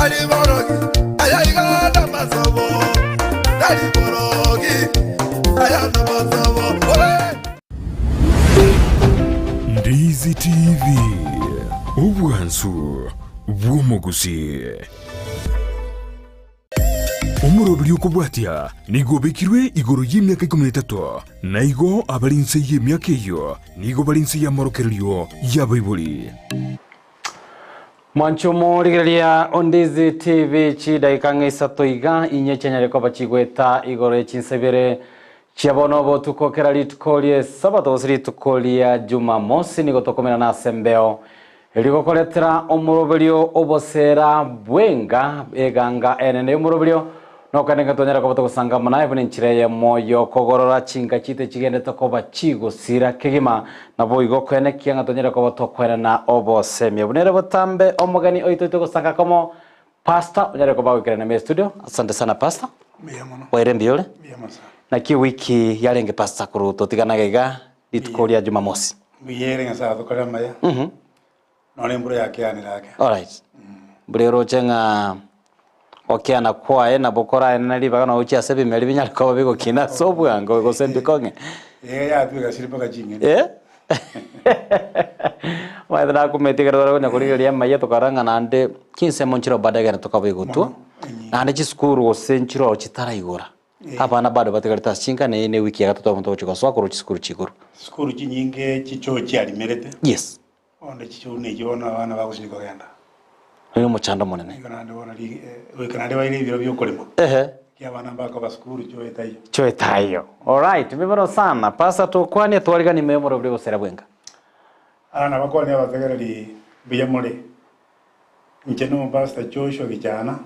Tari borogi, aya iga namasobo. Tari borogi, aya namasobo. Oe! Ndizi TV, obwansu bw'omogusii. Omoroberi okobwatia nigo obekirwe igoro y'emiaka ikomi na etato, na igo abare inse y'emiaka eyio nigo bare inse y'amorokererio y'abaibori. Mwanche omorigereria o Ndizi TV chidaika ng'a isato iga inye chianyare koba chigoeta igoro ye chinsa ibere chia bono obotuko kera rituko rie Sabato gose rituko ria Jumamosi nigo tokomerana ase embeo Rigokoretera omoroberio oboseera bw'enga eganga enene y'omoroberio, nokende ng'a twanyare koba togosanga amo naye buna enchera eyemo y'okogorora chinka chiito echigendete koba chigosira kegima, naboigo koenekia ng'a twanyare koba tokoenena obosemia. Buna ere botambe omogeni oito oito gosanga komo, Pastor, onyare koba goikerana ime estudio. Asante sana Pastor. Mbuya mono. Bwaire mbuya ore? Mbuya mono sana. Naki ewiki yarenge Pastor korwa totigana iga iga rituko ria Jumamosi? Mbuya ere Nyasae atokorere amaya, nonya embura yakeanire ake. Alright. Mbura eroche ng'a gokeana kwaye nabo koraenene ribaga nonya gochia ase ebimeri binyare koba bigokina ase obwango gose mbikong'e. Iga yatwa egasiri mpaka ching'eni. Eh? Omanyete nakumeti ekero tware konya korigereria amaiyo tokarora ng'a naende chinsemo nchireo bado egere tokaba egotwa, Mono, enyinga. naende chisukuru gose nchireo chitaraigora. Abana bado batigarete ase chinka na eye ne ewiki ya gatato abanto bagochia gosoa korwa chisukuru chia igoro. Chisukuru chinyinge chichoo chiarimerete. Yes. Bono chichoo nechio bono abana bagosinywa kogenda. Oyo nomochando omonene. Nigo naende bono ri goika naende baire ebiro biokorema. Ehe. Ki abana mbakoba sukuru choo etaiyo. Choo etaiyo. Alright, mbuya mono sana. Pastor tokwanie twariganie ime y'omorobiri gosera bwenka. Aa nabakwanie abategereri mbuya more. Inche nomopastor Joshua Gichana,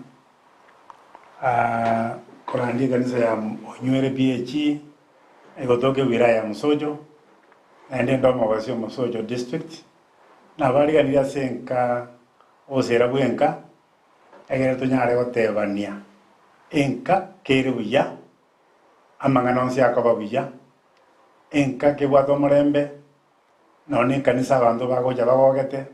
korandia ekanisa ya Onywere PAG, egotoka ewilaya ya Mosocho, naende inde omogosi o Mosocho District. Nabariganirie ase enka obosera bw'enka, egere tonyare gotebania enka kere buya, amang'ana onsi akoba buya, enka kebwate omorembe, Nonya nekanisa abanto bagocha bagogete,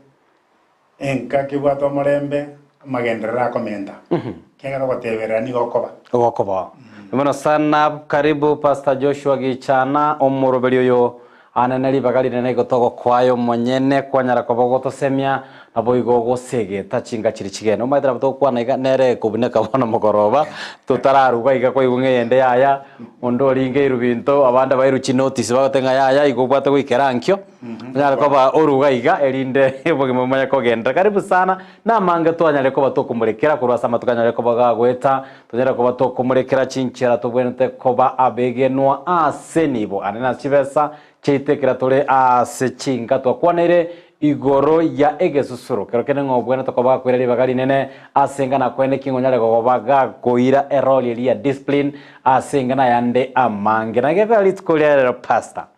enka kebwate omorembe, amagenderero akomenta, ekiagera ogoteberera nigo okoba. Ogokoba. Bono sana karibu Pastor Joshua Gichana omoroberi oyo anene ribaga rinene igo togokoayo omonyene kwanyara koba ogotosemia Naboigo gosegeta chinga chiria chigende. Omanyete nabo togokwana iga, nere ekobuneka bono mogoroba, totararuga iga kwaigwa ng'a eyende yaya, onde oringeirwe binto, abande bairwe chinotice bagoteba ng'a yaya igo obwate goikera ankio, onyare koba oruga iga erinde obogima bomanye kogenderera. Karibu sana, na amange twanyare koba tokomorekera korwa ase amatuko anyare koba gagoeta, tonyare koba tokomorekera chinchera tobwenerete koba abegenwa ase nibo ande nase chibesa chiaito ekero tore ase chinka twakwaneire Igoro ya egesusuro, kero kende ng'a obwenerete koba gakoira ribaga rinene ase eng'ana kwene ki ng'onyare koba gakoira erori eria ya discipline ase eng'ana yande amange. Na gekogera rituko ria rero pastor.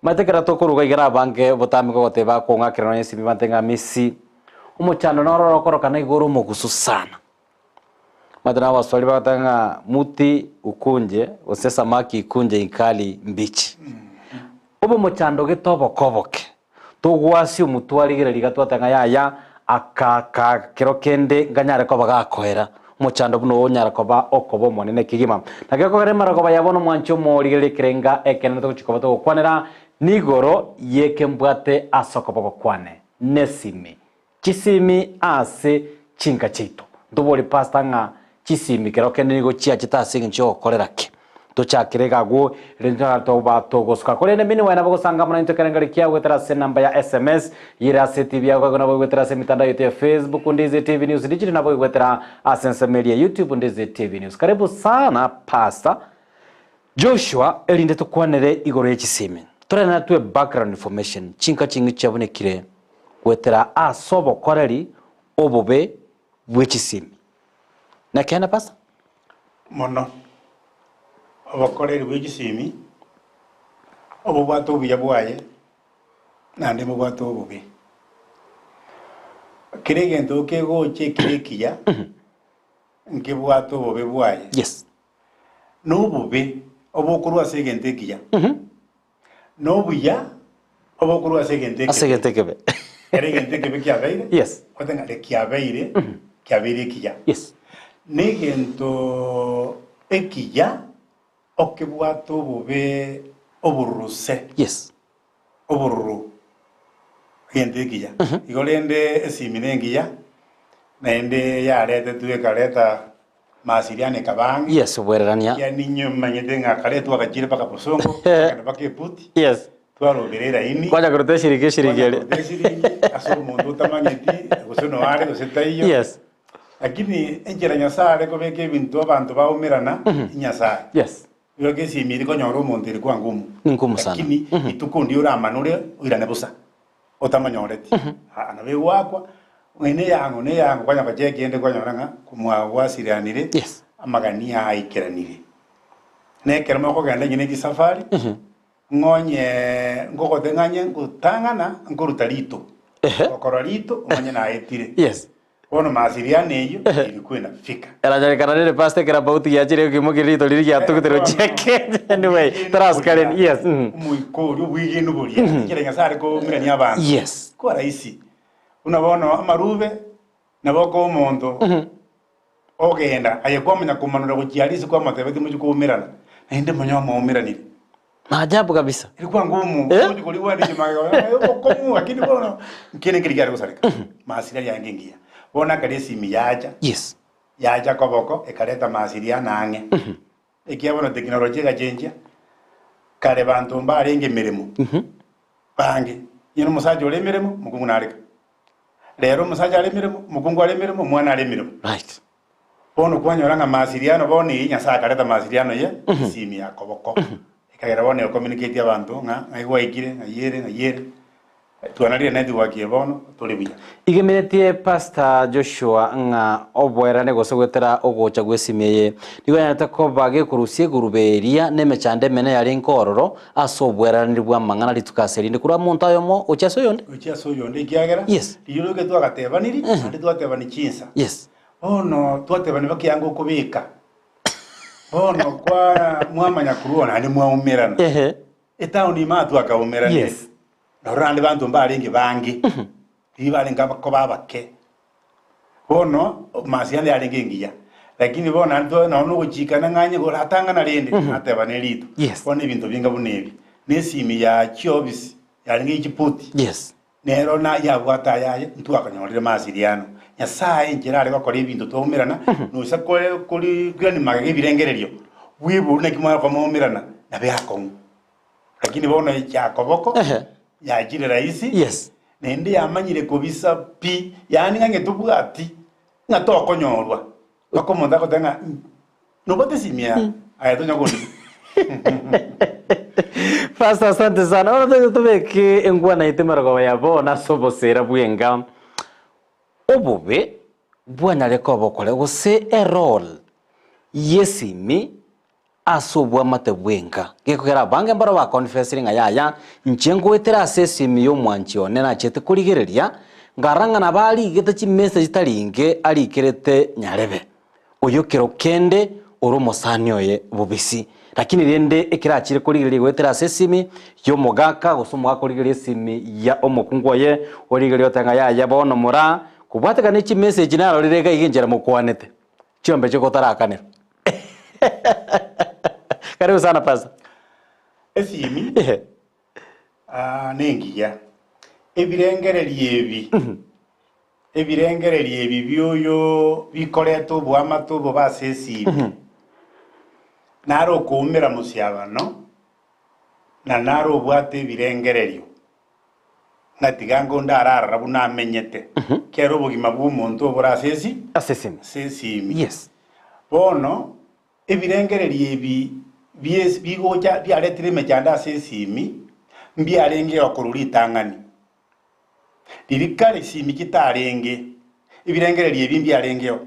Omanyete ekero tokoruga iga nabange botambe gogoteba akong'akera nonya esimi bante ng'a misi omochando noro orokorokana igo ore omogusu sana. Omanyete na abaswahili bagoteba ng'a muti ukunje gose samaki ikunje inkali mbichi. Obe omochando gete obokoboke. Togwasia omotwe arigereria iga twateba ng'a yaya, aka ka kero kende nkanyare koba gakoera omochando buna oo onyara koba okoba omonene kegima. Naki okogera emarogoba ya bono mwanche omorigereria ekerenga ekenene togochia koba togokwanera nigoro y'ekembwate ase okoboko kwane, nesimi. Chisimi ase chinka chiaito. Ntobori pastor ng'a chisimi kero kende nigo chiachete ase eng'encho yogokorera ki? Tochakere iga agwo erinde tonyare toba togosuka. Korende meanwhile nabo gosanga amo naintwe ekerengerio kiao goetera ase enamba ya sms yere ase etibi yago igo nabo goetera ase emitandao yaito ya Facebook Ndizi TV News Digital nabo goetera ase ensemo eria ya YouTube Ndizi TV News. Karibu sana pastor Joshua erinde tokwanere igoro ye chisimi. Torende twe background information chinka ching'iti chiabunekire goetera ase obokoreri obobe bwe chisimi. Nekeene pastor? Mono. Obokoreri bwe chisimi obobwate obuya bwaye naende mbobwate obobe. Kera egento kegocha ekere ekiya nkebwate obobe bwaye. Yes. Na obobe obokorwa ase egento ekiya, na obuya obokorwa ase egento Ase ekebe. egento ekebe. Ekero egento ekebe kiabeire, Yes. gote ng'a rikiabeire. Kiabeire ekiya. Yes. Negento ekiya okebwate obobe obororo se. Yes. Obororo egento ekiya. Igo rende esimi nengiya, naende yaretetwe ekareta masiriano ekaba ang'e. Yes, obwererania. Yaani inye manyete ng'a kare twagachire mpaka Bosongo, twakagenda mpaka Eputi. Yes. Twarobire eraini. Kwanya koruta eshiringi eshiringi Kwanya eria. koruta eshiringi ase omonto otamanyeti gose noare gose taiyo. Yes. Lakini enchera Nyasaye are kobeka ebinto abanto baumerana, Nyasaye. Yes. Igo esimi eri konyora omonto eri kwa ngumu. Ni ngumu sana. Lakini rituko ndiria oramanore oirane bosa otamonyoreti. Aa nabo egoakwa ng'a neyang'o neyang'o kwanya gocheki ende kwanyora ng'a mwagwasiranire Yes. amagani aikeranire. Na ekero mokogenda onye ne chisafari ng'onye ngogote ng'anye ngotang'ana nkoruta rito. Ehe. Gokora rito omanye naetire. Yes. Bono masiriano eyio ilikuwa inafika. Eranyarekana rere pastor ekero about giachire ekimo kere rito riria giatuguterwe cheke anyway torasuka rende yes mm. Omoika oria obwegenu boria ekero Nyasaye are koumerania abanto Yes. kwa rahisi buna bono amarube nabo okoa omonto ogenda aye kwamanya komanora gochia aria ase kwamotebia timochi koumerana naende manya omoumeranire. Maajabu kabisa. Ilikuwa ngumu Eh? ochi korigwa ande magega obokongu lakini bono nkere nkeri kiare gosareka masira yange engiya bono akare esimi yacha Yes. yacha koboko ekareta masiri ane ang'e ekiagera bono teknolojia egachenchia kare banto mbarenge emeremo bange onye na omosacha ore emeremo mokungu nareka rero omosacha are emeremo mokungu are emeremo omwana are emeremo Right. Bono kwanyora ng'a masiriano bono eyio Nyasae akareta masiriano ye esimi ya koboko. Ekagera bono ego communicate abanto ng'a ng'ai gwaikire, ng'ai ere, ng'ai ere. Twanarire network eye bono tore buya. Igemeretie Pastor Joshua ng'a oboerane gose goetera ogocha gw'esimi eye nigo yanyarete koba gekorusia egurube eria na emechando emene yarenge ororo ase oboeraneri bw'amang'ana rituko ase erinde korwa omonto oyomo gochia ase oyonde. Gochia ase oyonde ekiagera Yes. riria roike twagatebaniri naende twatebani chinsa. Yes. Bono twatebana ekiango okobeka, bono kwa mwamanya korwa naende mwaumerana. Ehe. Etown ime aa twakaumeranire. Yes. Noro naende banto mbarenge bange, riria barenge koba abake. Bono mawasiliano yarenge engiya, lakini bono naende twa nonye na ogochikana ng'a onye koratang'ana rende, natebane rito. Yes. Bono ebinto binga buna ebi, na esimi ya chiofisi yarenge ya chipoti. Yes. Nero nayabwate ayaye, ntwakanyorire masiriano. Nyasae enchera are gokora ebinto twaumerana, noisa kore kori kwirania magega ebirengererio, bw'eboru naki mware komaumerana, nabe akong'u. Lakini bono Jakoboko Ehe. yachire rahisi, Yes. naende yamanyire kobisa pi, yaani ng'a ngetobwati, ng'a tokonyorwa. Mpaka omonto agoteba ng'a nobwate esimi eye, aye tonya kondima. Pastor asante sana. Bono toise tobeke engwana yaito emerogoba ya bono ase obosera bw'enga. Obobe bwanyare koba okore gose erole y'esimi ase obwamate bw'enka. Gekogera abange mbaro bakonfesire ng'a yaya, inche ngoetera ase esimi y'omwanchi one nachete korigereria, nkarora ng'a nabo arigete chimessage chitari inke arikerete nyarebe. Oyo kero kende ore omosani oye bobisi. Lakini rende ekero achire korigereria goetera ase esimi y'omogaka gose omogaka origereria esimi ya omokungu oye, origereria oteba ng'a yaya bono moraa, kobwatekana ne chimessage narorire iga iga enchera mokwanete, chiombe chigotarakanera. Karibu sana pastor. Esimi Ehe. ah, nengiya. Ebirengererio ebi ebirengererio ebi bioyo bikoreta oboamate obobe ase esimi naro okoumera mosiabano na naro obwate ebirengererio ng'a tiga ngonde ararara buna amenyete kera obogima bwa omonto obore ase esi Ase esimi. ase esimi. Yes. Bono ebirengererio ebi bies bigocha biaretire emechando ase esimi, mbiarenge okorwa ritang'ani. Riria kare esimi chitarenge, ebirengererio ebi mbiarengeo.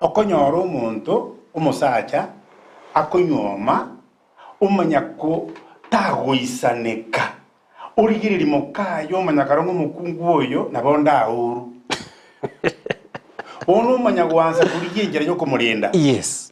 Okonyora omonto omosacha akonyuoma, omanya ko tagoisaneka, origereria mokaye omanya kare ng'a omokungu oyo nabo ndaoru. Bono omanya goansa korigia enchera yokomorenda. Yes.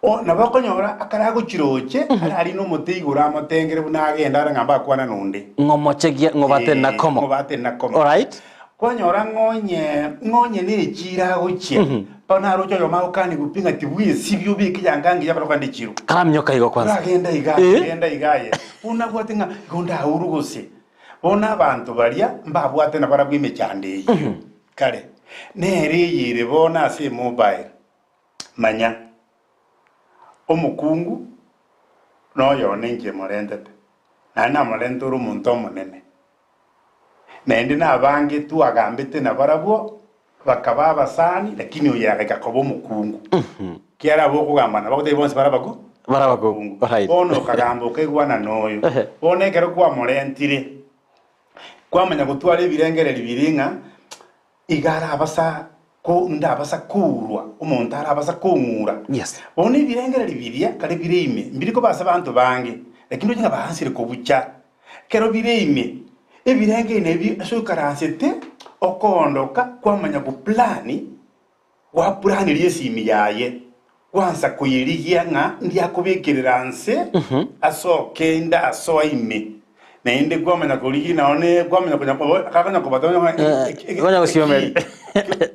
O, nabo okonyora akare agochiroche, ararine omote igoro amotengere buna agenda are ng'a mbakwana nonde. Ng'omochegia ng'obate Eh, nakomo. ng'obate nakomo. Alright. Kwanyora ng'a onye ng'a onye na echiro agochia, bono naroche oyomo agokani pi ng'a tibwesibia obeke yanga engiya barabwo kande echiro. Karamioka igo kwanza. Oragenda iga aye, genda iga aye. Bono abwate ng'a igo ndaurwe gose. Bono abanto baria mbabwate nabarabwo emechando eyio kare. Nere eyere bono ase emobile, manya, omokungu noyone inche morentete, naende namorente ore omonto omonene. Naende nabange twagambete nabarabwo, bakaba abasani, lakini oyo agaika koba omokungu. Kiagera abwo okogamba nabo bagotebia bonsi bare abaku Bare abakungu, right. Bono okagamba okaigwana noyo. Bono ekero kwamorentire, kwamanya gotwara ebirengererio biria ng'a iga arabasa ko ndabasa kourwa, omonto arabasa kong'ura. Yes. Bono ebirengererio biria kare bire ime, mbiri koba ase abanto bange, lakini roche ng'a baansire kobucha. Ekero bire ime, ebirengererio ebi ase oikaransete, okoondoka kwamanya goplani, gwapuraneria esimi yaye, gwansa koyerigia ng'a ndiakobekerera nse asoke inde asoe ime. Naende kwamanya korigia nonye kwamanya konya kakonya kobata Konya gosiomeria.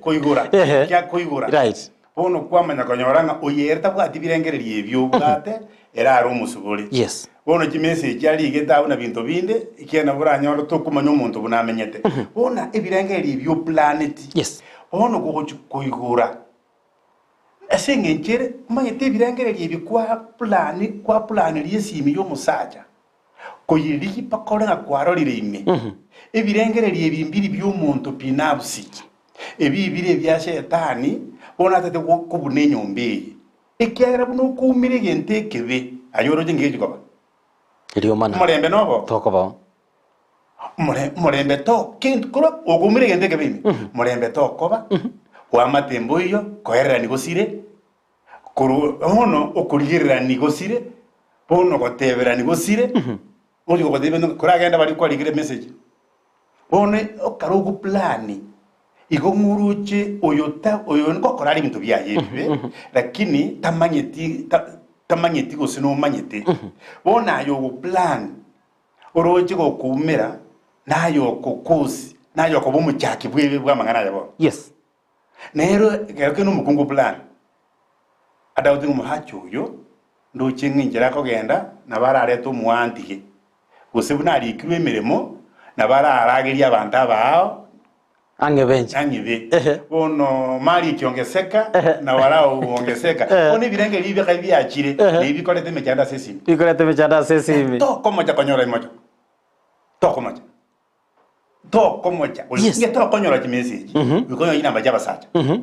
koigora, Ehe. kiakoigora. Right. Bono kwamanya konyora ng'a oyo ere tabwati birengererio ebio obwate, ere are omosubore. Yes. Bono chimessage arigete abwo na binto binde, ekiagera nabo oranyore tokomanya omonto buna amenyete. Bono ebirengererio ebio oplaneti, Yes. bono gogochia koigora, ase eng'encho ere, omanyete ebirengererio ebi kwa plani kwaplanirie esimi ya omosacha, koyerigia mpaka ore ng'a kwarorire ime. Ebirengererio ebi mbiri bi'omonto binafsi, ebi bire ebia Shetani, bono atete kobuna enyomba eye. Ekiagera buna okoumera egento ekebe, aye oroche ngechi koba. Riomana. Omorembe nobo? Tokobao. Omore- Omorembe to kento korwa okoumera egento ekebe ime, omorembe tokoba, bwamate mboiyo, koererani gosire, Korwa bono okorigererania gosire, bono ogoteberania gosire, ochi gogotebia ng'a koragende baria kwarikire emessage. Bono ekero ogoplani, igo ng'oroche oyo ta oyo ngokora are ebinto biaye ebibe, lakini tamanyeti ta tamanyeti gose nomanyete. Bono aye ogoplan, oroche gokoumera, naye okokosi, naye okoba omochaki bw'ebibe bw'amang'ana aya bono. Yes. Nero ekero kende omokungu fulani adaute ng'a omosacha oyo ndoche ng'a enchera akogenda nabo ararete omoantige, gose buna arikirwe emeremo nabo araragerie abanto abaao Ang'e benche. ang'e Ehe. Bono mali ekiongezeka Ehe. na warao uongezeka. Ehe. Bono ebirengererio ebi biakaye biachire Ehe. na ebi bikoreta emechando ase esimi. Bikoreta emechando ase esimi. Tokomocha konyora emocho, tokomocha. Tokomocha, Yes. inge tokonyora chimessage, bikonyora chinamba chia abasacha, onye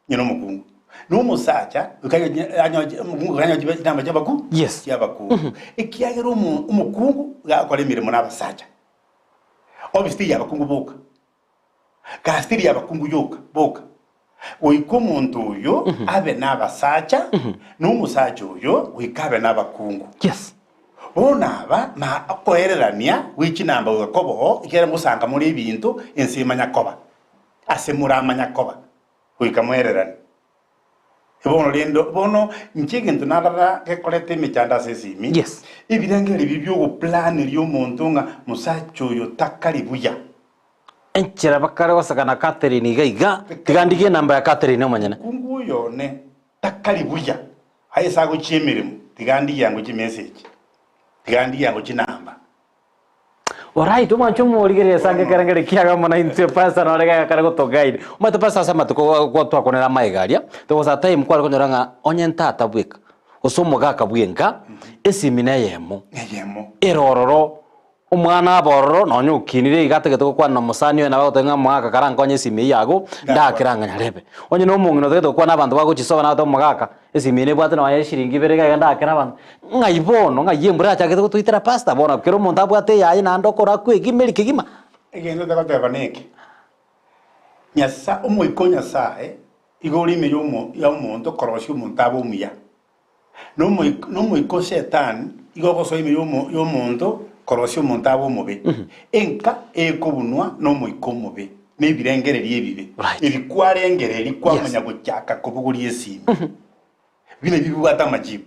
na omokungu. Na omosacha, bikanyora anyoche omokungu akanyora chibe chinamba chia abaku Yes. chia abakungu. Ekiagera omo omokungu iga agokora emeremo na abasacha. Ofisi teri ya abakungu boka, gasi teri ya abakungu yoka boka. Goika omonto oyo abe na abasacha, na omosacha oyo goika abe na abakungu. Yes. Bono aba ma okoererania gwe chinamba goika koba oo, ekiagera ngosanga more ebinto ense emanya koba, ase moramanya koba, goika moererane. Bono rende, bono inche egento narara gekoreta emechando ase esimi, Yes. ebirengererio ebi biogoplaneria omonto ng'a mosacha oyo takari buya. Enchera bakare goseka na Catherine iga iga, tiga ndigie enamba ya Catherine omonyene. Omokungu oyo one takari buya, aye ase agochia emeremo, tiga ndigie ango chimessage, tiga ndigie ango chinamba. Alright, omwanche omorigereria ase ange ekerengeri kiaga mono intwe pastor nore gakare gotoguide. Omanyete pastor ase amatuko go twakonera amaiga aria, there was a time kware konyora ng'a onye ntata bweka, gose omogaka bwenka, esimi neyemo, Eyemo. ere ororo Omwana abe ororo, nonya okinire iga atagete gokwana na omosani oye nabo agoteba ng'a omogaka karankonye esimi eyio ago, ndakere ang'a nyarebe. Onye na omong'ina otagete gokwana abanto bagochisoba nabo agoteba omogaka, esimi eye nebwate nonya eshiringi ibere iga iga ndakere abanto. Ng'ai bono, ng'ai embura yachagete gotoitera pastor, bono kera omonto abwate eyaye naende okora akwegimeri kegima. Egento togoteba neke, Nyasa Omoika o Nyasae igo ore ime yomo ya omonto korosia omonto abe omuya. Nomoika o Shetani igo ogosoa ime y'omonto korosia omonto abe omobe. Enka ekobunwa nomoika omobe, na ebirengererio ebibe, ebi kwarengereria kwamanya gochaka kobogoria esimi, buna ebi bibwate amachibu.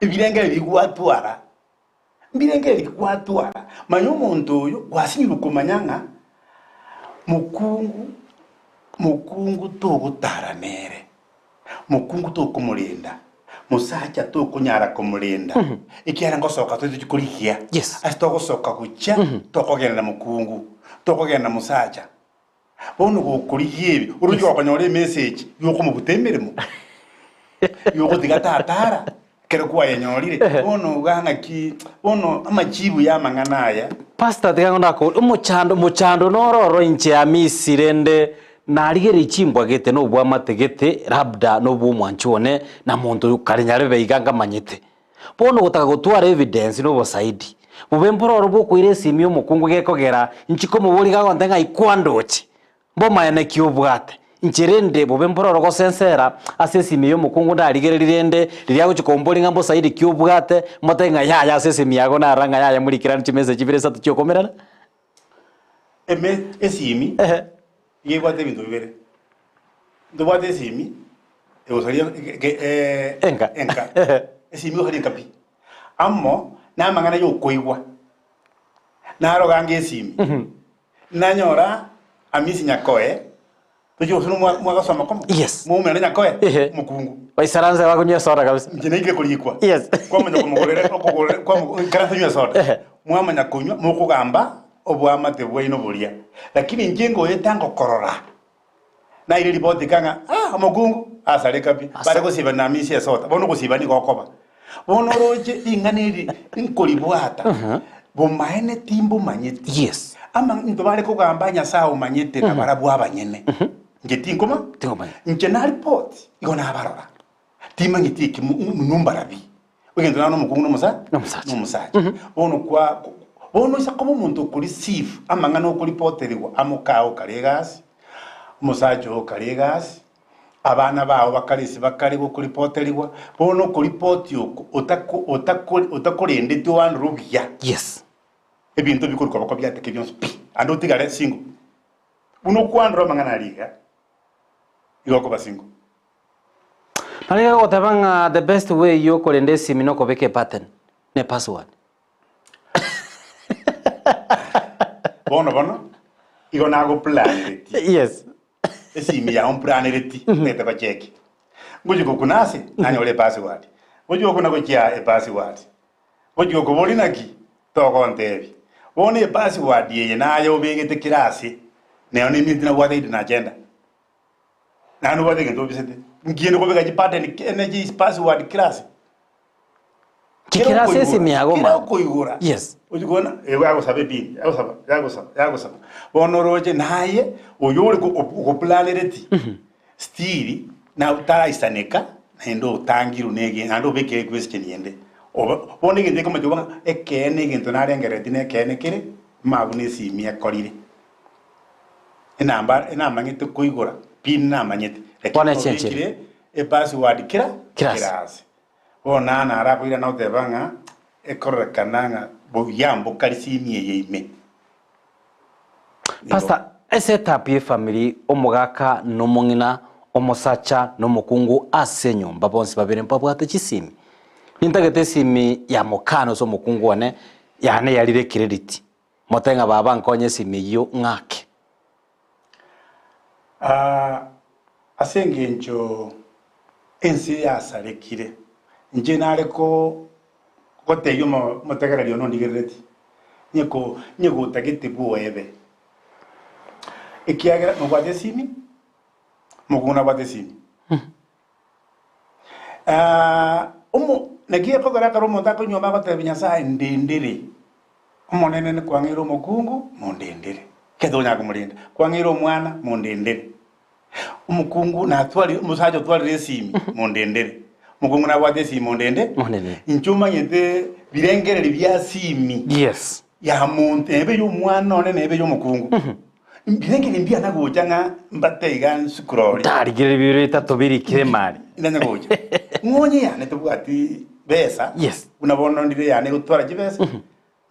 Ebirengererio gwatwara, mbirengererio ki gwatwara? Manya omonto oyo gwasinyirwe komanya ng'a. Mokungu, mokungu togotara nere, mokungu tokomorenda, mosacha tokonyara komorenda, ekiagera ngosoka tore tochia korigia. Yes. Ase togosoka gochia, tokogenda mokungu, tokogenda mosacha. Bono gokorigia ebi, oroche gokonyora emessage yokomobuta emeremo, yogotiga tatara, ekero kwayenyorire, bono iga ng'aki, bono amachibu ya amang'ana aya. Pastor tiga ng'o omochando mochando noro oro inche Hamisi rende narigereria chimbwa gete na obwamate gete labda na obwa omwanchi one na monto kare nyarebe iga ngamanyete. Bono gotaka gotwara evidence na obosaidi, bobe mbororo bokoira esimi ya omokungu gekogera inchi komoboria iga agonte ng'a ikwandoche, mbomaene ki obwate. Inche rende bobe mbororo gosensera ase esimi ya omokungu ndarigereria rende riria agochia komboria ng'a mbosaidi ki obwate, motebie ng'a yaya ase esimi yago narora ng'a yaya morikeranie chimessage ibere isato chiokomerana. Eme esimi Ehe. iga ebwate ebinto bibere, ntobwate esimi egosaria ege Enka. enka, Ehe. esimi egosaria enka pi, amo na amang'ana ya okoigwa, naro gange esimi, nanyora Hamisi Nyakoe, tochia gose mwa mwagasoma komo, Yes. mwaumera na Nyakoe, Ehe. omokungu. Baisaranse bakonywa esoda kabisa. Inche naikire korikwa. Yes. Kwamanya komogorera okogorera kwamo ikaransa nywa esoda. Ehe. Mwamanya konywa mokogamba oboamate bwaino boria. Lakini inche ngoeta ngokorora. Naire ripoti iga ng'a ah omokungu asareka pi. Bare gosiba na misia esoda. Bono ogosiba nigo okoba. Bono oroche ring'ana eri nkoribwata. Bomaene timbomanyeti. Yes. Ama into bare kogamba Nyasae omanyete na barabwo abanyene. Inche tinkoma Tinkomanya. Inche naripoti igo nabarora. Timanyeti eki mnumbarabi. Egento naro nomokungu nomosa Nomosacha. nomosacha. Bono kwa bono oisa koba omonto okoreceive amang'ana okoripoterigwa amo kao kare egasi, omosacha oo kare egasi, abana bao bakare ase bakare gokoripoterigwa, bono okoripoti oko otako otako otakorendeti oandore obuya. Yes. Ebinto bikorwa koboko biateke bionsi pi, ande otigare single. Buna okwandora amang'ana aria iga, igo okoba single. Nari goteba ng'a the best way yokorenda esimi nokobeka epattern ne password. Bono bono, igo nagoplanereti. Yes. Esimi yao mplanereti, ntagete gocheki. Ngochia gokuna ase, nanyore epassword. Ngochia gokuna gochia epassword. Ngochia gokoboria naki, togontebia. Bono epassword eye naye obegete kera ase, nero neminto nabwate hidden agenda. Naende nobwate egento obisete. Nkiende kobeka chipattern ene chi password kera ase. Kera ase esimi yago Kera ma. okoigora. Yes. Ochia kobona ego yagosaba epin, yagosaba, yagosaba, yagosaba. Bono oroche naye oyo ore ogoplanereti still na taraisaneka naende otangirwe na ege naende obekire equestion ende. Oba bono egento ekemocha koba ng'a ekeene egento narengerereti na ekeene kere, mabuna buna esimi ekorire. Enamba enamanyete koigora pin namanyete lakini Bono echenchire. obekire epassword kera Kera ase. kera ase. Bono naro arakoirana goteba ng'a ekororekana ng'a buya mbokari simi eye ime. Pastor, esetup ye family omogaka na omong'ina, omosacha na omokungu ase enyomba bonsi babere mbabwate chisimi. Nintagete esimi ya mokane ase omokungu one yane yarire ecredit. Mote ng'a baba nkonye esimi eyio ng'ake. Aa, ase engencho ense yasarekire, inche nare ko gotebia omo omotegereri one ondigerereti, onye ko onye gotagete bwoebe, ekiagera nobwate esimi, omokungu nabwate esimi. Omo naki ekogera ekero omonto akonyuoma agotebia Nyasaye ndendere, Omonene nikwang'eire omokungu, mondendere, ekero tokonyara komorenda, kwang'eire omwana, mondendere. Omokungu natwarire omosacha otwarire esimi, mondendere. Omokungu nabwate esimi, mondende. Mondendere. Inche omanyete birengererio bia simi. Yes. Ya monto ebe ya omwana one na ebe ya omokungu. Mbirengererio mbiana gocha ng'a mbate iga nsukurori. Ntarigire bibere bitato birikire mari. Ndanya gocha. Ng'onye yane tobwati besa. Yes. Buna bono ndire yane egotwara chibesa.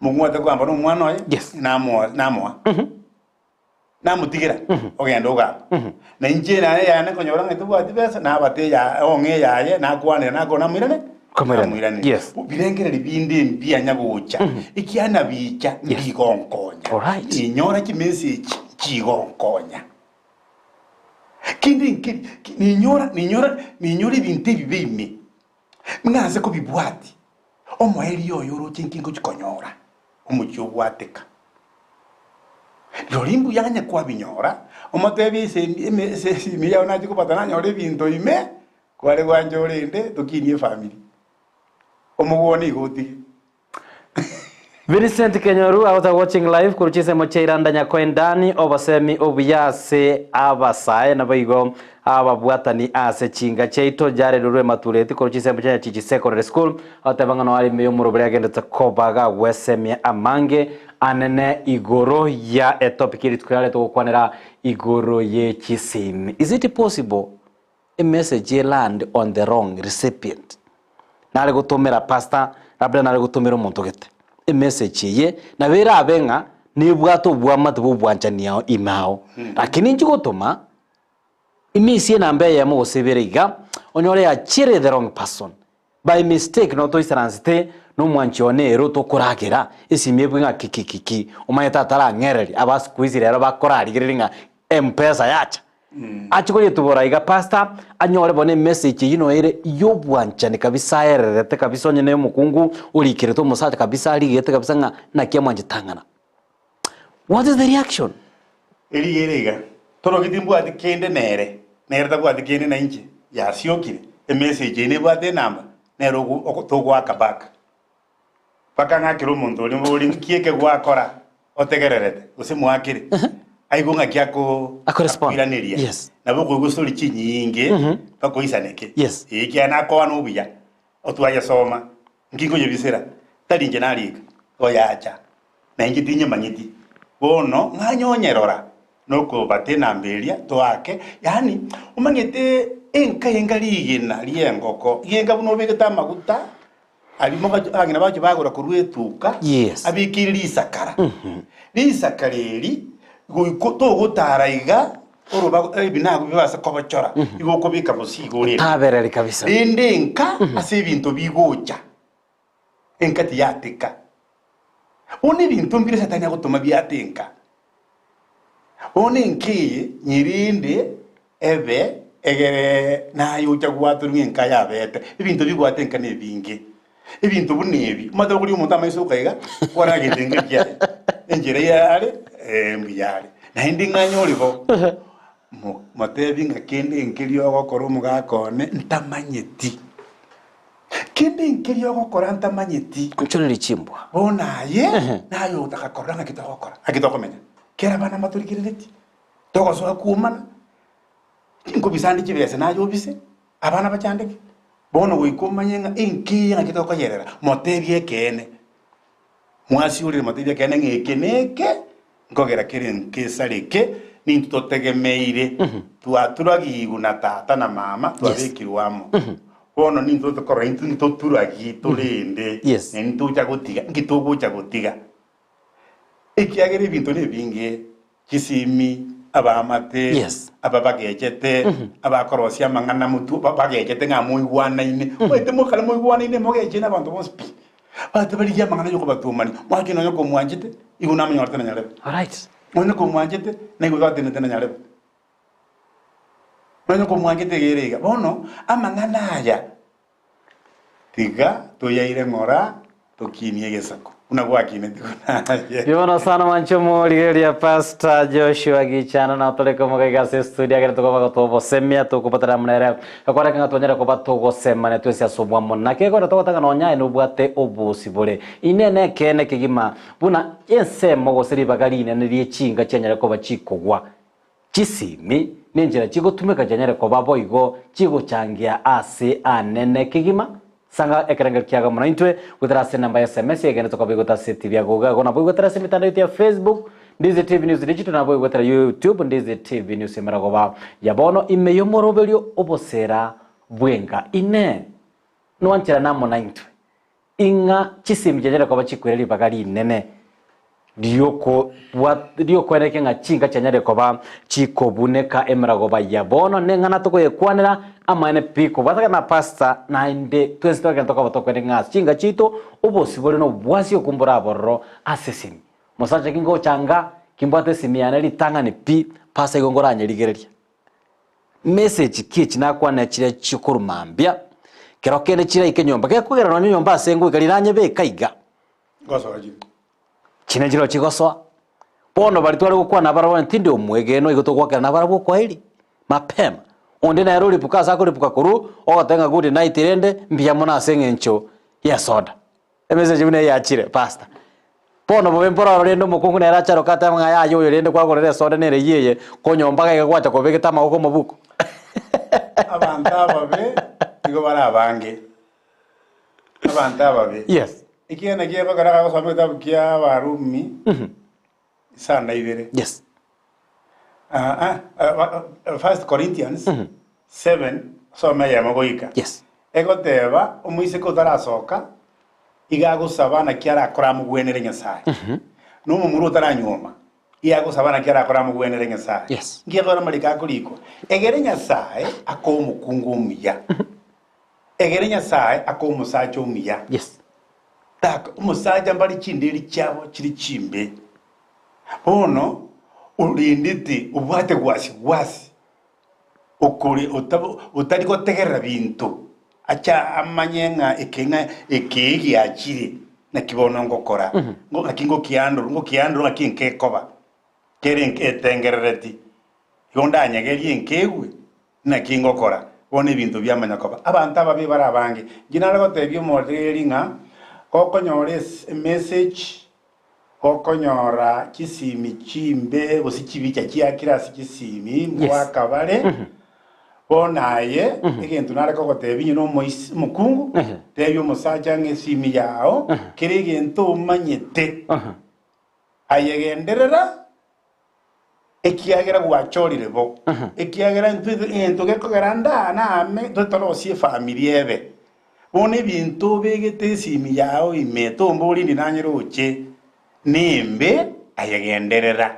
Mokungu atakogamba na omwana oye. Yes. Namoa namoa. Namotigera ogenda ogamba. Na inche naye yane nkonyora ng'a tobwati besa nabate eya ong'e eyaye nakwanera nakora namoirane Komoirana. namoirane. Yes. Birengererio binde mbianya gocha ekiana bicha Yes. mbigonkonya. Alright. Ninyora chimessage. tichigonkonya. Kende nkeri, ninyora, ninyora, ninyora ebinto ebibe ime, ng'anse kobibwati, omoerio oyo oroche nki ngochi konyora? Omochie obwateka. Rirorio mbuya onye kwabinyora, omotebie ase eme ase esimi yao nachie kobata nanyore ebinto ime, kware gwancha orende tokinie efamiri. Omogwoni igo otige. Vincent Kenyoru agoteba watching live korwa chinsemo chia Iranda Nyakoendani obosemi obuya ase abasae naboigo ababwatani ase chinka chiaito Jared orwe Matureti korwa chinsemo chia Nyachichi Secondary School agoteba ng'a noare ime y'omoroberi agendete koba gagwesemia amange anene igoro ya etopic eri rituko riarete gokwanera igoro ye chisemi Is it possible emessage ye land on the wrong recipient? Nare gotomera pastor, labda nare gotomera omonto gete emessage eye, nabo erabe ng'a nebwate obwamate bwa obwanchani ao ime ao. Lakini inche gotoma, emisie enamba eyemo gose ibere iga, onyore yachiire the wrong person. By mistake nabo toisaransete na omwanchi one ere otokoragera, esimi ebwe ng'a kikikiki, omanyete atarang'ereria, aba siku hizi rero bakorarigereria ng'a Mpesa yacha. Ache koyetubora iga pastor, anyore bono emessage eyio noyo ere yobwanchani kabisa aererete kabisa onye na omokungu orikerete omosacha kabisa arigete kabisa ng'a naki amwanchete ang'ana. What is the reaction? Eriga ere iga, Toroki timbwati kende nere, nere tabwati kende nainche, yasiokire, emessage eye nebwate enamba, nere ogo togoaka back. Mpaka ng'akere omonto oria mbori nki eke gwakora otegererete, gose mwakere, aigwe ng'aki ako Akorespond. akoiraneria. Yes. Nabo okoigwa story chinyinge, mpaka oisaneke. Yes. Ee, ekiagera nakoa nobuya, otwayesoma, nki nkoyebisera, tari inche narika, oyacha, na inche tinyemanyeti. Bono ng'anye onyerora, nokobata enamba eria, toake, yaani omanyete enka enga rigena ri'engoko, iga enga buna obegete amaguta, Aria mogacho abang'ina bache bagora korwa etuka, Yes. abekeire risakara. Risakara eri, goiko togotara iga, oroba ebinagu bibase kobochora, igo okobeka bosie iga orende. Tabereri kabisa. Rende enka ase ebinto bigocha, enka tiyateka. Bono ebinto mbire Satani agotoma biate enka. Bono enka eye nyerende ebe egere naye ocha gwatorwa ng'a enka yabete. Ebinto bigwate enka nebinge. Ebinto buna ebi, omanyete okoria omonto amaiso oka iga, kwarora gento enka ekiaye. Enchera eyio are, mbuya are. Naende ng'anye ore bo, mo motebi ng'a kende nkeria ogokora omogaka one ntamanyeti. Kende nkeria ogokora ntamanyeti. Onchorerie chimbwa. Bono aye naye otaka korora ng'aki togokora, ng'aki tokomenya. Kera abana mbatorigereretie, togosoa kwomana, nkobisa ande chibesa naye obise, abana bachandeke. Bono goika omanye ng'a enka eye ng'aki tokoyerera, motebie ekeene. Mwasiorire motebie ekeene ng'a eke na eke, nkogera kere nkesareke, nintwe totegemeire, twaturagigwe na tata na mama, twabekirwe amo. Bono nintwe tokorora intwe ntoturagi torende, Yes. na ntocha gotiga, nki togocha gotiga? Ekiagera ebinto nebinge, chisimi, abaamate, Yes. aba bagechete, abakorosia amang'ana motwe, ba- bagechete ng'a moigwanaine. Omanyete mokare moigwanaine mogeche na abanto bonsi pi. Abanto barigie amang'ana y'okobatomania, mwachia nonya komwanchete, igo namonyorete na nyarebe. Alright. Nonya komwanchete, naigo twatenete na nyarebe. Nonya komwanchete iga ere iga. Bono, amang'ana aya, Tiga toyaire ng'ora tokinie egesaku, buna gwakinetigwe naye. Bono sana mwanche omorigereria Pastor Joshua Gichana nao tore komoga iga ase estudio agere tokoba gotobosemia tokobatera amo nere ekoreka ng'a twanyare koba togosemania twensi ase obwamo naki ekero togotaka nonya aye nobwate obosibore ine nekeene kegima buna ensemo gose ribaga rinene rie chinga chianyare koba chikogwa Chisimi nenchera chigotumeka chianyare koba boigo chigochangia ase anene kegima. Sanga ekerengerio kiago amo naintwe goetera ase enamba ya sms egenderete koba igote ase etibi ya Google igo nabo igoetera ase emetandao yaito ya Facebook Ndizi TV News Digital nabo igoetera YouTube Ndizi TV News Emerogoba ya bono ime y'omoroberio obosera bw'enka Inee! Nwancherane amo naintwe ing'a chisemi chianyare koba chikwere ribaga rinene ri'okwenekia ng'a chinka chianyare koba chikobuneka emeragoba ya bono, neng'ana tokoyekwanera amaene pi kobwatana na pastor naende twensi twagenda tokoba tokwenekia ng'a ase chinka chiaito obosibore na obwasi okumbora abororo ase esemi. Mosacha ki ngocha anga? Kimbwate esimi yane ritang'ani pi, pasa igo nkoranyerigereria. Message ki echi nakwana chire chikorwa mambia, kero kende chiraike nyomba, gekogera nonye nyomba ase ngoika riranyebeke iga. Ngosoa chire. Chine nchireo chigosoa. Bono baria tware gokwana nabarabwo onye tindi omwegenwa igo togoakerana nabarabwo okwaeri mapema. Onde nere oripuka ase akoripuka korwa ogoteba ng'a good night rende mbuya mono ase eng'encho y'esoda. Emessage buna eye yachire pastor. Bono bobe mbororo rende omokungu nere acharoke atebe ng'a yaya oyo rende kwagorera esoda nere eyio eye konyomba iga iga gwacha kobegete amagoko omobuko. Abanto ababe nigo bare abange, abanto ababe. Yes. Ekiagera naki ekogera agosoma egetabu kia Abarumi isano na ibere. Yes. First Corinthians 7 soma eyemo goika. Yes. Egoteba omoiseke otarasoka iga agosaba naki arakore amogwenere Nyasae. Na omomura otaranyuoma iga agosaba naki arakore amogwenere Nyasae. Yes. Nki ekogera amariko akorikwa? Egere Nyasae akoe omokungu omuya. Egere Nyasae akoe omosacha omuya. Yes. Tak omosacha mbare chinderi chiabo chire chimbe. Bono orendete obwate gwasi gwasi, okore otari gotegerera binto, ache amanye ng'a eke ng'a eke giachire, naki bono ngokora, naki ngokiandorwa, ngokiandorwa naki nkekoba, kere etengerereti, igo ndanyegerie nkegwe. Naki ngokora bono ebinto biamanya koba? Abanto ababe bare abange. Inche nare gotebia omoreri ng'a gokonyora emessage, gokonyora chisimi chimbe gose chibicha chiakire ase chisimi ngoaka bare, bono aye egento nare kogotebia onye nomois omokungu, tebia omosacha ng'a esimi yao kera egento omanyete, aye genderera. Ekiagera gwachorire bo, ekiagera intwe egento gekogera ndaa naame totorosie efamiri ebe. Bono ebinto obegete esimi yao ime tombori indi nanyare oche nembe aye genderera.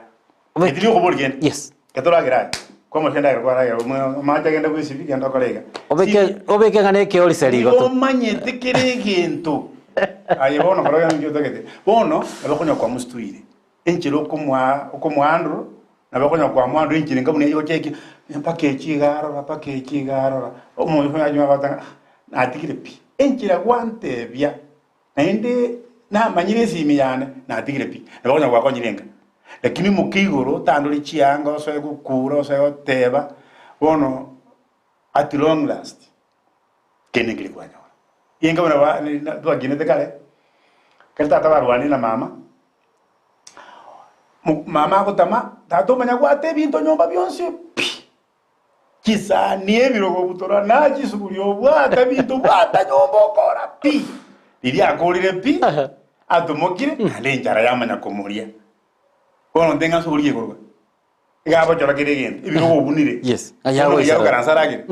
Etiri okobori kende. Yes. Getoragera aye. Kwamocha endagera kwaragera amache agende bwesibi genda okore iga. Obeke obeke ng'a nekeorisia Nigo rigoto. omanyete kera egento. Aye bono kora nki otagete. Bono nabo okonyora kwamostuire. Enchera okomoa okomoandora, nabo okonyora kwamoandora enchera enga buna eyocha eke, mpaka echi iga arora, mpaka echi iga arora, omonto oyo anywe agoteba ng'a ah, natigire pi. Enchera gwantebia, naende namanyire esimi yane, natigire pi. Nabo okonyora gwakonyire enka. Lakini omokia igoro, otandore chianga, osoe gokura, osoe goteba, bono at long last, kende nkeri kwanyora. Inga buna ba twakinete kare, ekero tata barwanire na mama, Mama agotama, tata omanya gwata ebinto nyomba bionsi pi, chisani ebirogo obutora na chisuguri obwata ebinto bwata nyomba okora pi. Riria akorire pi, atomokire naende enchara yamanya komoria. Bono nte ng'a ase oria ekorwa. Iga abochora kera egento, ebirogo obunire. Yes, Bono aye riria agoisara. agokaransa aragere.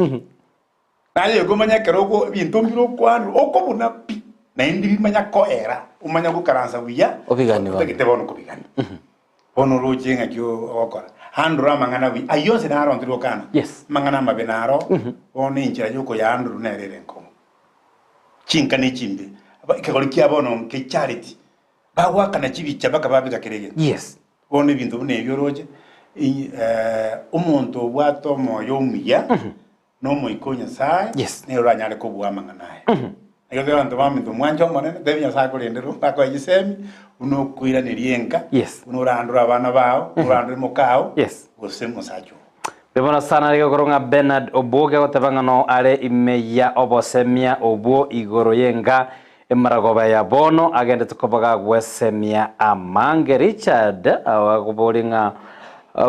Naye okomanya ekero oko ebinto mbire okwanwa, okobuna pi, naende bimanya koera, omanya gokaransa buya, Obigani bono. otagete bono kobigani. Bono oroche ng'aki ogokora. Handle amang'ana buya, ayio onsi naro ntiri gokana. Yes. Amang'ana amabe naro, bono enchera ya okoyahandle nere ere enkong'u. Chinka ne chimbe, ekegori kia bono nke charity, bagoakana chibicha mpaka babeka kera egento. Yes. Bono ebinto buna ebio oroche, omonto obwate omoyo omuya, N'Omoika o Nyasae Yes. nere oranyare kobua amang'ana aya. Ekero tore abanto baminto mwanche Omonene, tebi Nyasae akorende roho, akoe chisemi, buna okoiraneria enka, Yes. buna orandore abana bao, buna orandore mokao, Yes. gose omosacha oo. Mbuya sana arenge korwa ng'a Bernard Obuoge agoteba ng'a no are ime ya obosemia obwo igoro y'enka emaragoba ya bono agendete koba gagwesemia amange. Richard agoboria ng'a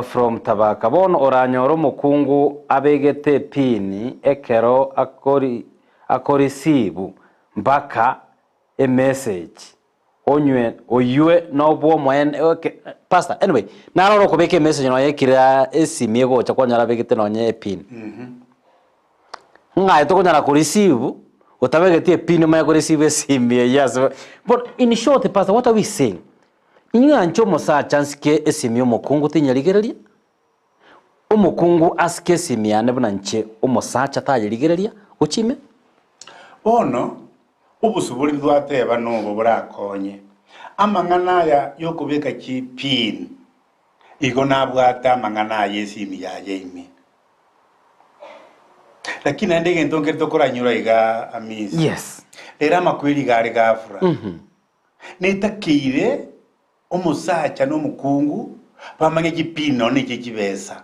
From Tabaka bono oranyore omokungu abegete epini ekero akori akorisibu mpaka emessage onywe oywe nobwomoene okay pastor anyway narora okobeka emessage nonya ekira esimi egocha kwanyora abegete nonya epini ng'aye tokonyara korisibu otabegeti epini omanye korisibu esimi eywo ase bono in short pastor what are we saying? Ing'anche omosacha nsike esimi y'omokungu tinyerigereria, omokungu asike esimi yane buna inche omosacha tayerigereria gochia ime. Bono obosibore ntwateba nobo borakonye amang'ana aya yokobeka chipin. Igo nabwate amang'ana aye esimi yaye ime. Lakini naende egento nkere tokoranyora iga Amisi. Yes. Rero amakweri iga are ghafla. Netakeire omosacha na omokungu bamanye chipini nonye neche chibesa.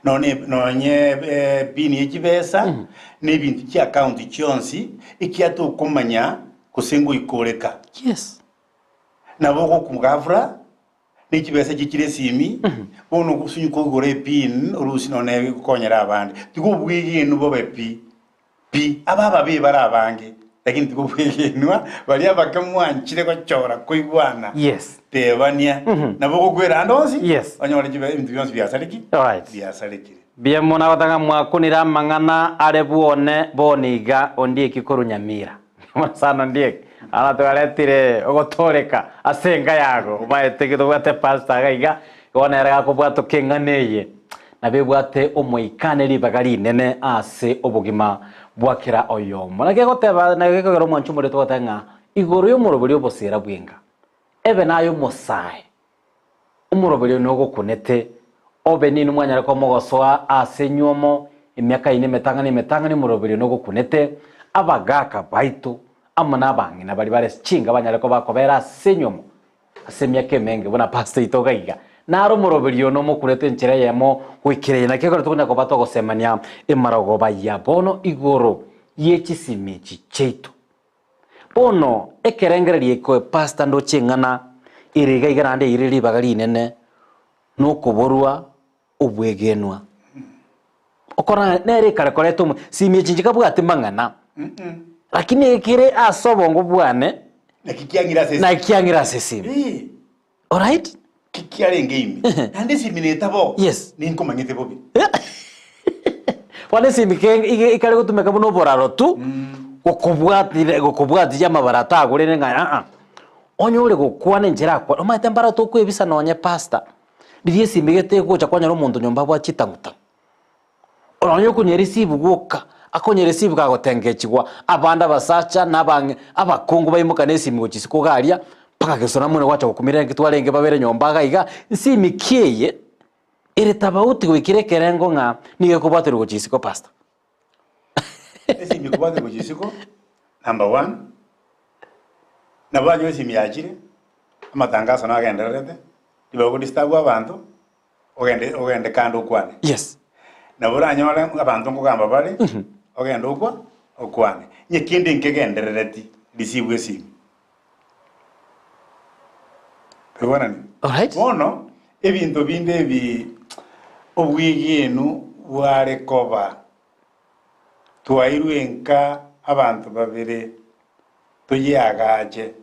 Nonye nonye epini ye chibesa na ebinto chiakaunti chionsi ekiagera tokomanya gose ngoikoreka. Yes. Nabo ogokwa ghafla ne chibesa echi chire esimi, bono ogosunywa kogora epin orusie nonya egokonyera abande. Tiga obwegenwa bobe pi, pi. Aba ababe bare abange, lakini tiga obwegenwa baria abake mwanchire gochora koigwana, Yes. tebania, nabo ogokwera ande onsi, Yes. onyore chibe ebinto bionsi biasareki, Alright. biasarekire. Mbuya mono agotanga mwakunire amang'ana are bwone bono iga ondieki korwa Nyamira. Sana Ondiek, ana twaretire ogotooreka ase enka yago, omaete ki tobwate pastor iga iga, bono ere gakobwatoka eng'ana eye, nabo ebwate omoika ne ribaga rinene ase obogima bwa kera oyomo. Naki egoteba naki gekogera omwancho omorito togoteba ng'a igoro y'omoroberi obosera bw'enka, ebe naye omosae, Omoroberi oyo nogokunete, obe ninwe mwanyare komogosoa ase enywomo, emiaka yaino emetang'ani emetang'ani omoroberi oyo nogokunete, abagaaka baito amo nabang'ina baria bare chinga banyare koba kobera ase enywomo ase emiaka emenge buna pastor oito iga iga. Naro omoroberi oyo nomokunete enchera eyemo goikera eye. Naki ekero tokonya koba togosemania emarogoba ya bono igoro ye chisimi echi chiaito. Bono ekerengererio eke pastor ndoche eng'ana ere iga iga naende eire ribaga rinene nokoborwa obwegenwa. Okora nere ekare koreta omo simi echi nchikabwati mang'ana lakini ekere ase obongo bwane Naki kiang'ire ase esimi. naki kiang'ire ase esimi. Ee. Alright? Ki kiarenge ime. Naende esimi netabo. Yes. Ninkomanyete bobe. Bono esimi ke ige ikare gotumeka buna oboraro tu, gokobwatire gokobwatiria amabara atagorere ng'a aa. Onye ore gokwana enchera akwa omanyete mbaro tokoebisa nonye pastor, riria esimi gete egocha kwanyora omonto nyomba abwate chitang'utang'u. Nonya okonyereceive gwoka, akonyereceive kagotengechigwa, abande abasacha na abang'e abakungu baimoka na esimi gochia isiko iga aria, mpaka gesona mwene gwacha gokumira naki twarenge babere nyomba iga iga, nsimi ki eye ere tabauti goikera ekerengo ng'a nigo ekobwaterwa gochia isiko pastor? Esimi ekobwaterwa gochia isiko, number one, nabo banyora esimi yachire, amatangaso nagendererete, ribaga godisturb abanto, Ogende ogende kando okwane. Yes. Nabo oranyore abanto nkogamba bare, ogende okwa okwane. Onye kende nkegenderereti, receive esimi. Tobwanani? Alright. Bono, ebinto binde ebi obwegenu bware koba, twairwe nka abanto babere toyeagache.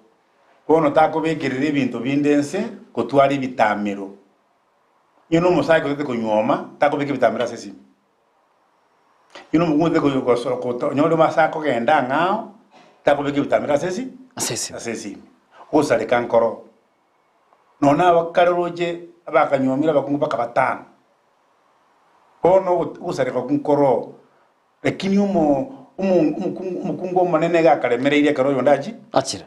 Bono takobekerera ebinto binde ense gotwara ebitamero. Onye nomosacha otagete konyuoma, takobeka ebitamero ase esimi. Onye nomokungu otagete goso goto onye ore ase akogenda ang'ao, takobeka ebitamero ase esi Ase esimi. ase esimi. Ogosareka nkoro. Nonya na abakare roche abakanyuomire abakungu mpaka batano. Bono ogosareka okwo nkoroo. Lakini omo omo omokungu omokungu omonene iga akaremereirie ekero oyonde achie, Achire.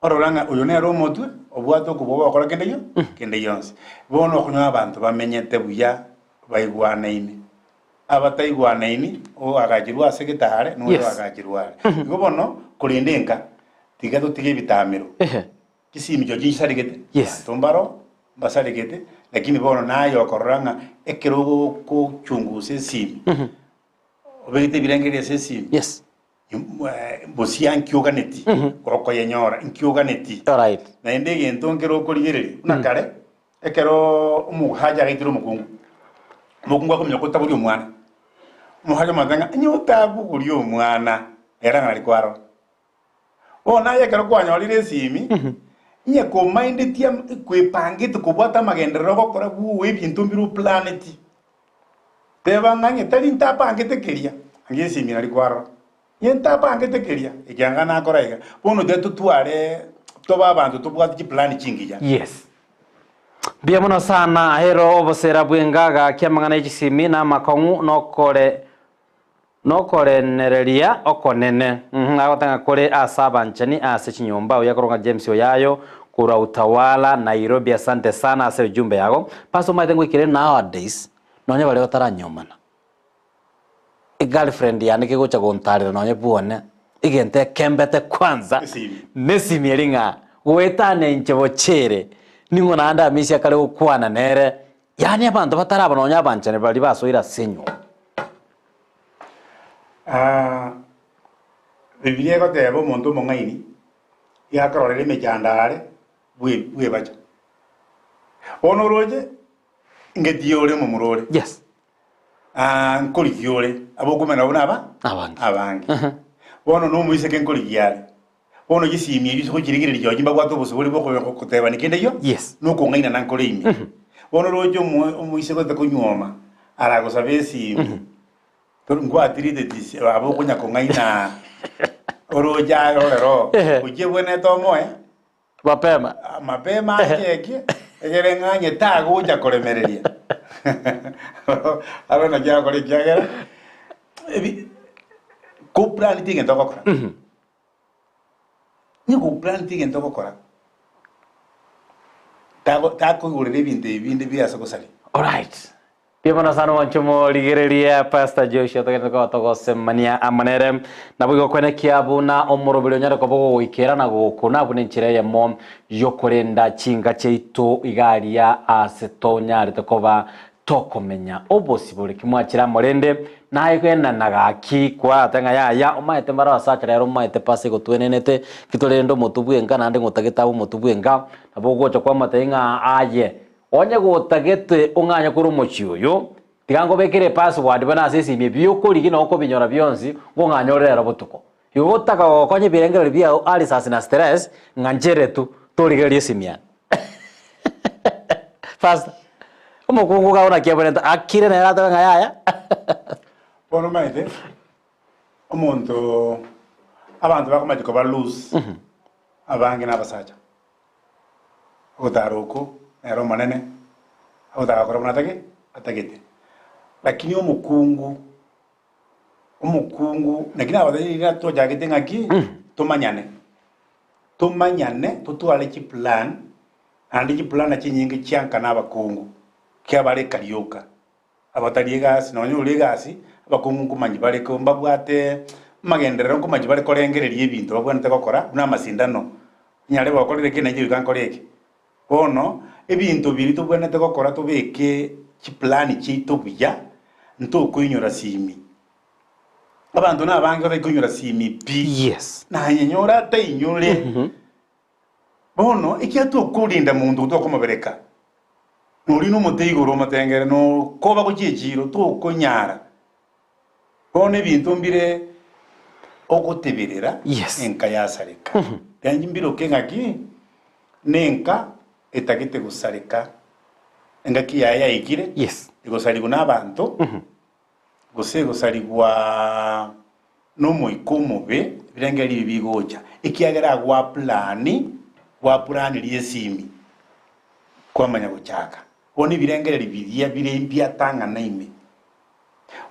orora ng'a oyo nere omotwe, obwate okobua gokora kende gio kende gionsi. Bono okonyora abanto bamenyete buya baigwanaine, abataigwanaini, oagachirwe ase getare, na oyo Yes. oagachirwe are. Igo bono, korende enka, tiga totige ebitamero. Ehe. Chisimi chiao chinsaregete, Yes. abanto mbaro mbasaregete, lakini bono naye okorora ng'a ekero ogochungusa esimi, Obegete ebirengererio ase esimi, Yes. bosia nkioganeti, gokoyenyora nkioganeti. Alright. Naende egento nkere okorigereria, buna kare, ekero omohacha agaitire omokungu, omokungu akomanya kotaboria omwana, omohacha omotebia ng'a onye otabogoria omwana, ere ng'a nari kwarora. Bono naye ekero kwanyorire esimi, onye komaindetie am- kwepangete kobwata amagenderero ogokora bwowe ebinto mbire oplaneti, teba ng'a onye tari ntapangete keria, ange esimi nari kwarora. Onye ntapangete keria, ekiagera nakora iga. Bono tiga totware tobe abanto tobwate chiplani chingiya. Yes. Mbuya mono sana ahero obosera bw'engaga ki'amang'ana y'echisimi na amakong'u nokore Nokoremereria okonene, agotang'a kore ase abanchani ase chinyomba, oyo akorokwa James Oyayo, Korwa Utawala, Nairobi asante sana ase ujumbe yago. Pastor omanyete ngoikere nowadays nonye baria bataranyomana. Egirlfriend yane kegocha gontarera nonye bwone egento ekembete kwanza Esimi. nesimi eri ng'a goetania inche bochere ning'o naende amisia kare gokwana nere yaani abanto bataraba nonye abanchani baria basoire ase enyomba. Ah, Bibilia egoteba omonto omong'aini iga akororera emechando are bwe bwebacha. Bono oroche ngetie ore omomura ore. Yes. Ah, nkorigia ore abokumera nabwo naba Abange. abange. Bono na omoiseke nkorigia are. Bono chisimi echio ase gochirigereria chirochio mbabwate obosibore bwa okobe gotebani kende eyio Yes. na okong'ainana nkore ime. Bono roche omo omoiseke otete konyuoma aragosabe esimi. Tor nkwatirete aba okonya kong'aina oroche aye orero Ehe. gochia ebwenerete omoe Mapema. mapema achekie egere ng'anye tagocha koremereria aro naki agokora ekiagera ebi koplan tigento ogokora Nigo oplaneti egento ogokora, tago takoigorera ebinto ebi binde biase gosaria. Alright. Mbuya mono sana mwanche omorigereria Pastor Joshua togende koba togosemania amo nere. Naboigo kwenekia buna omoroberi onyare koba ogogoikera na gokuna buna enchera eyemo yokorenda chinka chiaito iga aria ase tonyarete koba Tokomenya obosibore ki mwachire amo rende naye genana gaki kwarate ng'a yaya omaete mbare abasacha rero omaete pasi egotwenenete ki torende omotwe bwenka naende ng'otagete abe omotwe bwenka nabo ogocha kwamotebia ng'a aye onye gotagete ong'anye korwa omochie oyo tiga nkobekere epassword buna ase esimi ebi okorigia na okobinyora bionsi ngong'anye ore rero botuko. Igo gotaka gokonya ebirengererio biao arisasi na stress ng'a nchere tu torigereria esimi yane. Pastor, omokungu iga naki abwenerete akire nere atebe ng'a yaya. Bono omanyete, omonto abanto bakomacha koba loose, abange na abasacha. Ogotara oko nere omonene, agotaka gokora buna atage atagete. Lakini omokungu, omokungu naki nabatebirie riria tochagete ng'aki, tomanyane. Tomanyane totware chiplan, naende chiplan chinyinge chianka na abakungu, kiabare ekarioka, abatari egasi nonye ore egasi, abakungu nkomanyia bare ko mbabwate amagenderero nkomanyia bare korengereria ebinto babwenerete gokora buna amasindano, nyare gokorire eke nainche goika nkore eke. Bono, ebinto biria tobwenerete gokora tobeke chiplan chiaito buya, ntokoinyora simi. Abanto nabange batari koinyora simi pi. Yes. Naye nyora atainyore. Bono ekiagera tokorinda monto tokomobereka, nori nomote igoro omotengere, nokoba gochia echiro tokonyara. Bono ebinto mbire ogoteberera Yes. enka yasareka. Rianchi mbiroke ng'aki nenka etagete gosareka engaki yaye yaikire Yes. egosarigwa nabanto gose egosarigwa nomoika omobe, ebirengererio ebi bigocha, ekiagera gwapulani, gwapuranirie esimi, kwamanya gochaka. Bono ebirengererio biria bire mbiatang'ana ime.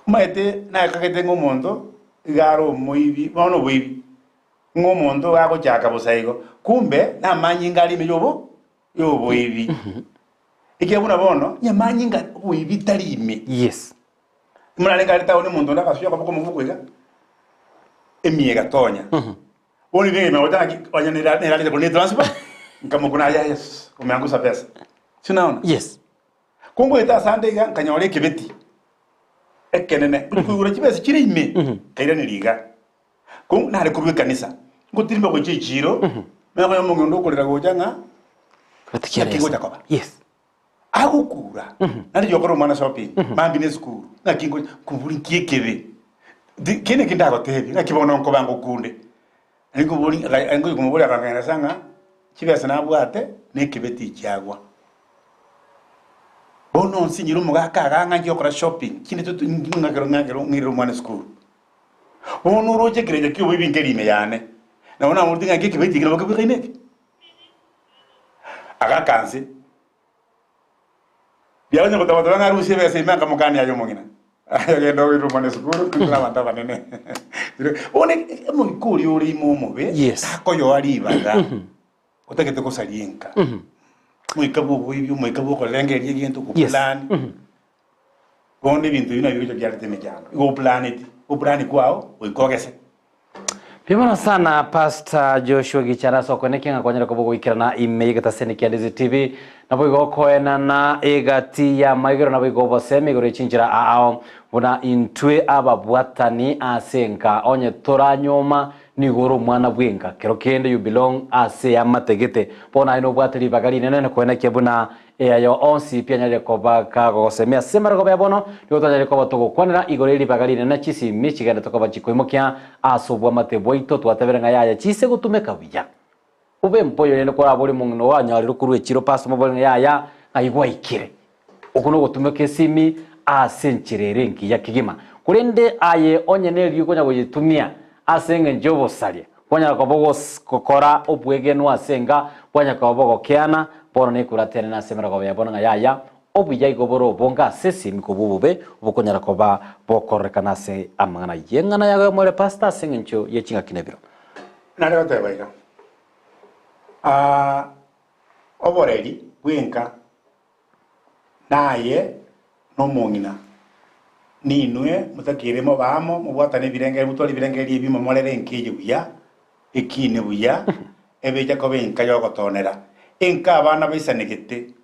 Omanyete nakagete ng'a omonto iga are omoibi, bono oboibi, ng'a omonto iga agochaka bosa igo, kumbe namanyinga are ime yobo yoboibi. Ekiagera buna bono, nyamanyinga oboibi tari ime. Yes. Morarenge are town omonto onde agasuya okoboko omofuko iga, emiega tonya. Bono ime ime gocha ng'aki onye nera nerarete korwa ne transfer, nkamokuna aya yes, umeangusha pesa. Si unaona? Yes. Ko ngoeta ase ande iga nkanyora ekebeti ekenene, ngochia koigora chibesa chire ime, nkairaneria iga. Ko nare korwa ekanisa, ngotirimba gochia echiro, manya konya omong'ina onde okorera gocha ng'a ng'aki ngocha koba. Yes. Agokura, naende riokora omwana shopping, mambia na esukuru, ng'aki ngocha, nkobori nki ekebe? Ti kende eki ndagotebie, ng'aki bono nkoba ngokunde. Nkobori ngochi komoboria akang'aina ase ng'a chibesa nabwate na ekebe tichiagwa. Bono nsinyire omogaka igaa ng'a nchie gokora shopping, kinde totu ng'akere ng'akere ng'irere omwana esukuru. Bono oroche ekerencho kia oboibi nkeri ime yane, nabo namorutie ng'a eke ekebeti eke nabo kebwekaine eke. Agaka nse, riaonye gotabataba ng'a arusie ebesa ime akamokania aye omong'ina. Aye genda oirere omwana esukuru, intwe na abanto abanene. Bono omoika oria ore ime omobe, Yes. takoyoa ribaga. Otagete gosaria enka. Omoika bwa oboibi, omoika bwa okorengereria egento, Yes. goplan. Bono ebinto ebio nabio bigocha biarete emechando. Igo oplaneti, oplani kwao goika ogese. Mbuya mono sana Pastor Joshua Gichana ase okoenekia ng'a kwanyare koba ogoikerana ime y'egetaseni kia Ndizi TV naboigo okoenana egati y'amaigoro naboigo obosemi igoro ye chinchera aao buna intwe ababwatani ase enka onye toranyoma nigo ore omwana bw'enka kero kende you belong ase eamate gete bono aye nobwate ribaga rinene na koenekia buna Eayo onsi pi anyarire koba kagogosemia ase amarogoba ya bono, nigo twanyarire koba togokwanera igoro ye ribaga rinene chisimi chigenderete koba chikoimokia ase obwamate bwaito, twatebire ng'a yaya chise gotumeka buya. Obe mboyo rende korabe ore omong'ina oanyorire korwa echiro pastor omobore ng'a yaya ng'ai gwaikire. Okwo nogotumeka esimi ase enchera ere engiya kegima. Korende aye onye nerigia okonya goyetumia ase engencho y'obosaria, Kwanyara koba ogokora obwegenwa ase enka, kwanyara koba ogokeana, bono nekuraterane ase emerogoba ya bono ng'a yaya, obuya igo bore obonge ase esimi kobua obobe obokonyara koba bokororekana ase amang'ana y'eng'ana yago yomwere pastor ase eng'encho ye ching'aki na ebiro. Nare goteba iga, Aa, oboreri bw'enka Naye nomong'ina, ninwe motakeire mobe amo, mobwatane ebirengererio, motware ebirengererio ebimo, morere enka eye buya, ekine buya, ebeche koba enka y'ogotoonera. Enka abana baisanegete,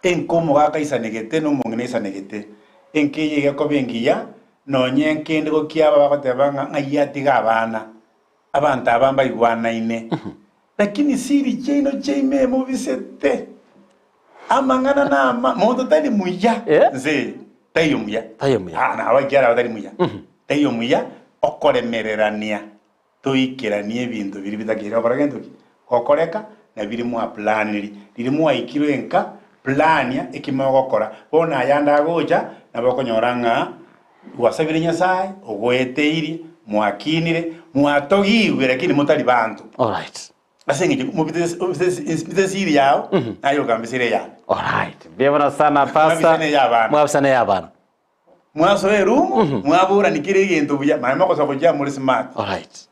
enka omogaka aisanegete, na omong'ina aisanegete. Enka eye egekoba engiya, nonye nkende gokiaba bagoteba ng'a ng'ai atiga abana, abanto aba mbaigwanaine. Lakini siri chiaino chiaime mobisete amang'ana nama monto tari muya Eh? nse taiyo muya Taiyo muya. Ah, nabo ekiagera aba tari muya taiyo muya okoremererania toikeranie ebinto biria bitakeire gokora gento ki gokoreka na biria mwaplaniri riria mwaikirwe enka plania eki mogokora bono ayande agocha nabo okonyora ng'a Gwasabire Nyasae, ogoeteirie, mwakinire, mwatogigwe, lakini motari banto. Alright. Ase eng'encho mobite esiri yao, naye okambisera eyane. Alright. Mbuya mono sana pastor. Mwabisana ey'abana. Mwabisana ey'abana. Mwasoa erumu, mwaborani kera egento buya, manya mogosoa gochia more smart. Alright.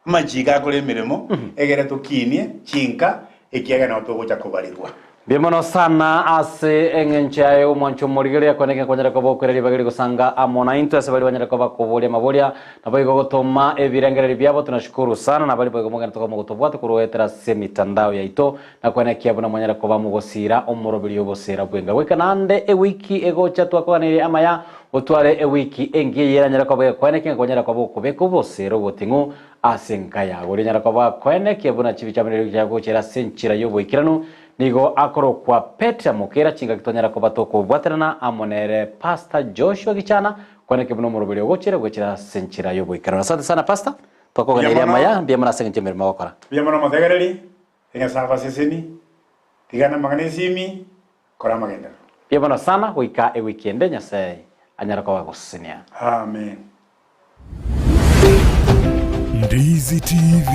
Amachiko akore emeremo, egere tokinie chinka, ekiagera nabo togocha kobarirwa. Mbuya mono sana ase eng'encho yaye omwancho omorigereria akwane ekero kwanyare koba okwera ribaga eri gosanga amo naintwe ase baria banyare koba koboria amaboria naboigo gotoma ebirengererio biabo tunashukuru sana na baria boigo mogenderete koba mogotobwata korwa goetera ase emitandao yaito na kwenekia buna mwanyare koba mogosiira omoroberio obosera bwenga goika naende ewiki egocha twakoganeirie amaya Otware ewiki engiya eyio eranyare koba egekwanekia ng'a kwanyare koba okobeka obosera oboting'u ase enka yago. Oria onyare koba akoenekia buna chibi chiabo nigo chiagochera ase enchera y'oboikeranu nigo akorokwa Peter Mokera chingaki twanyara koba tokobwaterana amo nere Pastor Joshua Gichana koenekia buna omoroberi ogochera gochera ase enchera y'oboikeranu. Asante sana Pastor, Mbuya twakoganeirie mono. amaya, mbuya mono ase engencho y'emeremo ogokora. Mbuya mono omotegereri, Nyasae abaseseni, tigana amang'ana esimi, Kora amagenderero. Mbuya mono sana goika ewiki ende Nyasae anyare koba agosesenia. Amen. Ndizi TV.